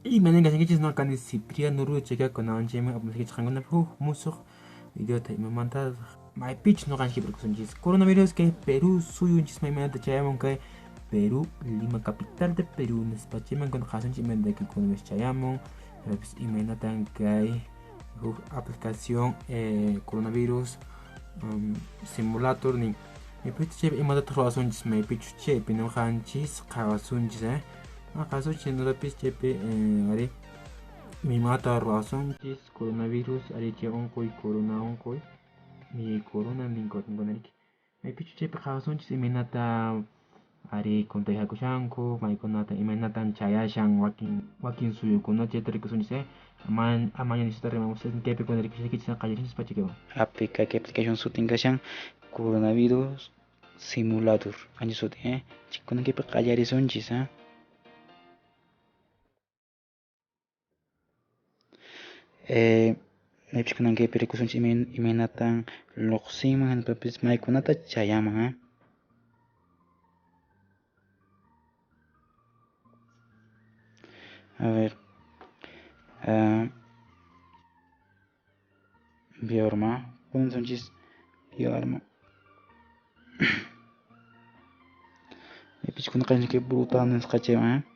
Imaynan kashankichis? Noqa kani Cipriano Ruiz chayka kunan chayman apamusaykichis qankunapi huk musuq videota imamantataq maypichus noqanchis rikusunchis coronavirus kay Perú suyunchisman imaynata chayamun kay Perú Lima capital de Perú nispa chayman kuna qasunchis imaynata kay coronavirus chayamun chaypis imaynatan kay huk aplicación coronavirus simulator nin maypichus chaypi imatataq ruwasunchis maypichus chaypi noqanchis qhawasunchis qhawasunchis noqapis chaypi ari imata ruwasunchis coronavirus ari chay unquy corona unquy mi corona ninku wakinkunariki maypichus chaypi qhawasunchis imaynata ari contagiakushanku maykunata imaynatan chayashan wakin wakin suyukuna chayta rikusunchis amaña nishuta rimamuspa kaypi kuna rikushaykichis qallarinchis pachakawan. Aplica kay aplicación sutin kashan coronavirus simulator ancha sutin kunan kaypi qallarisunchis. Maypis kunan kaypi rikusunchis imaynatan lluqsinman hinapapis maykunata chayaman. A ver, bioarma, kunasunchis bioarma. Maypis kunan qallanchis kay brutal nisqa chaywan.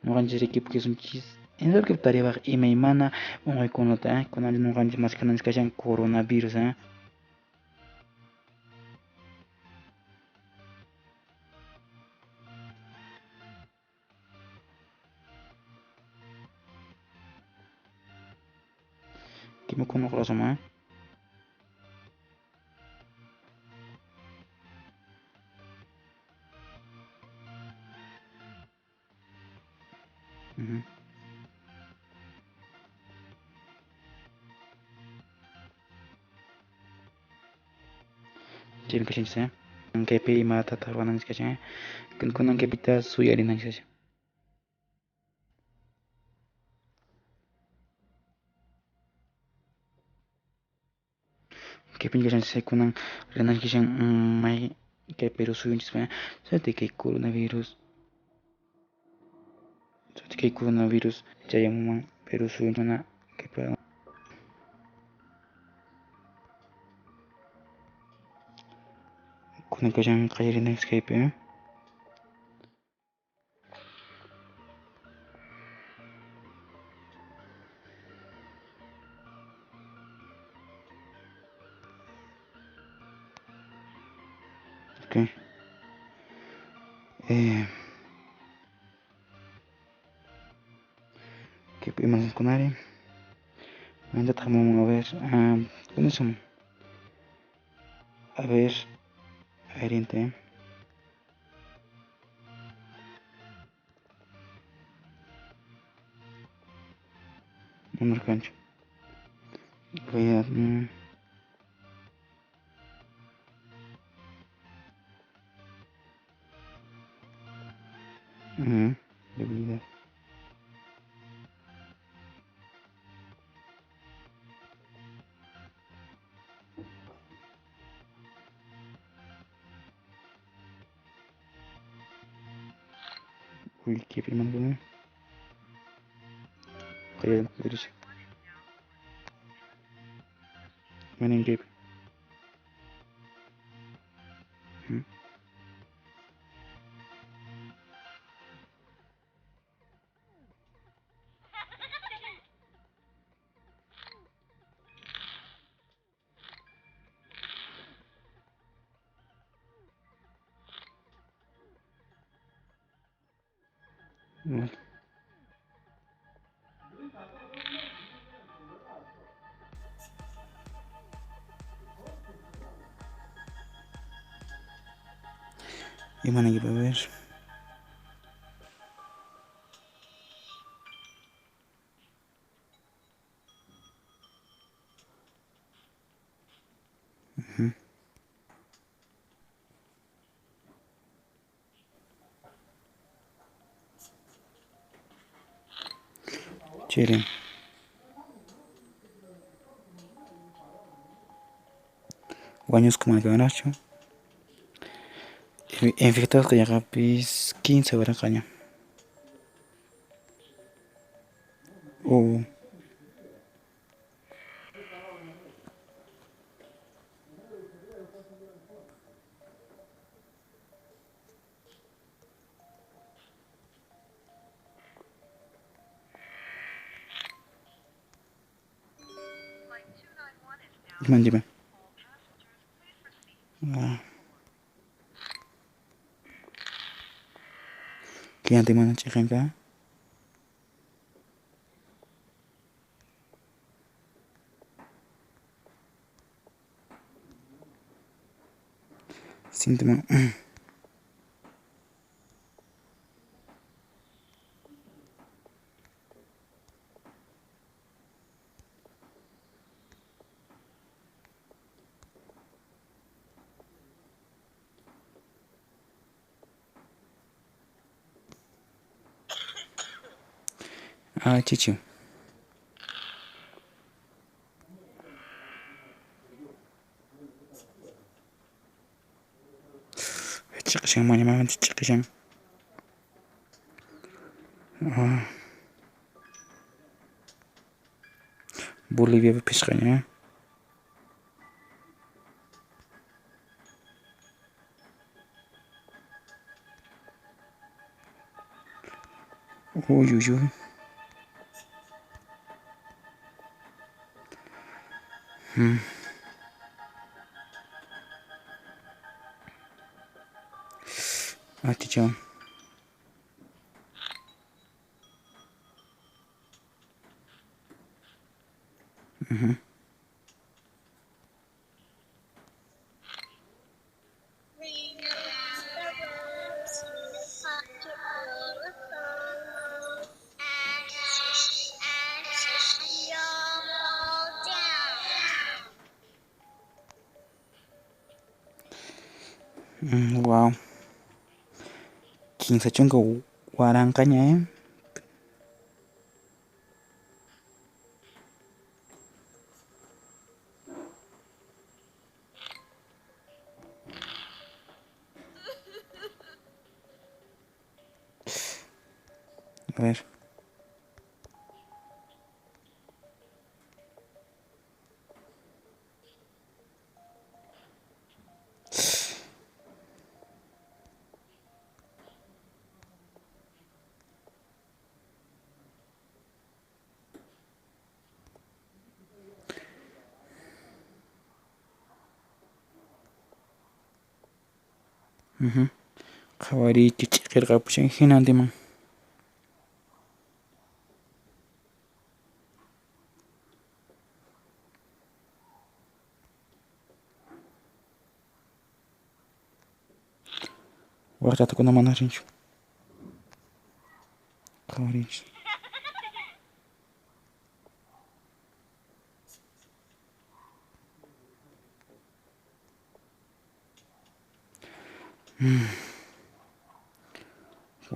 Noqanchis riki pukisunchis enrarkip tariwaq imaymana unquykunata kunan noqanchis maskhananchis kashan coronavirus. Kimakuna qurasunman. Chaymi kashanchis kaypi imatataq ruwananchis kashan kunan kaypita suyarinanchis kashan. Kaypin kashanchis kunan rinanchis kashan may kay Perú suyunchispi suerte kay coronavirus suerte kay coronavirus chayamunman Perú suyunchis kaypi kunan kashan qallarinanchis kaypi. Okay. ¿Qué podemos kunari? A ver, kunasun. A ver, airinte. Número cancho. Voy a debilidad. Uy, qué primero. Derecha. Manin kaypi. Y bueno, aquí para ver. Chere. Wañusqa mana kanraqchu. Infectados yaqapis 15 waranqaña. Oh. Dime. Ah. ¿Qué antes chiqanka? Síntoma. Ah, chichi. Chiqishan, mañana chiqishan. Ah. Bolivia pishqaña. Uy, uy, uy. Ah, chicho. Wow. 15 waranqaña, eh. A ver. Qhawariyki ch'iqirqapushan hinantiman. Waq llaqtakuna mana rinchu. Qhawariychis.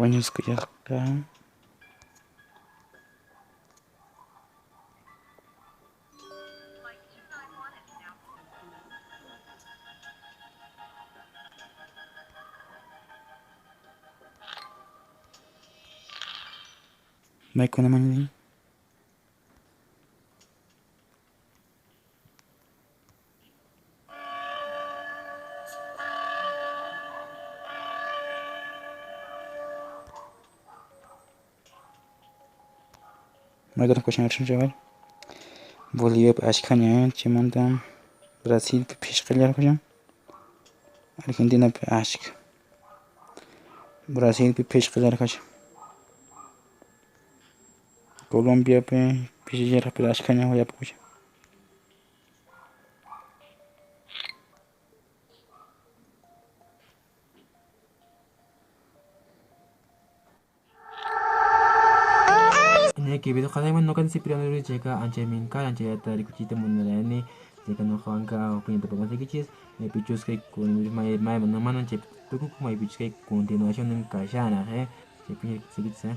Wañusqa llaqta. Maykunaman rin? Maykunaq kashan chaval. Boliviapi ashkhaña, chaymanta Brasilpi phishqallaraq kashan. Argentinapi ashkha. Brasilpi phishqallaraq kashan. Colombiapi pishillaraq pero ashkhaña wayapukushan. Ki video qadayman noqan Cipriano chayqa ancha minkay anchallata rikuchiyta munarani chayqa nuqawanqa opinionta papanchaykichis maypichus kay may mana chaypi tukukuq maypichus kay continuación kashanaq chaypi rikuchiykichis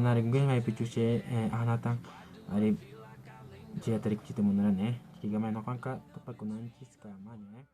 narikunkichis maypichus chay ahnatan ari Chayta rikuchiyta munarani, eh. Chaykama ñuqanqa tupakunanchis kamaña, eh.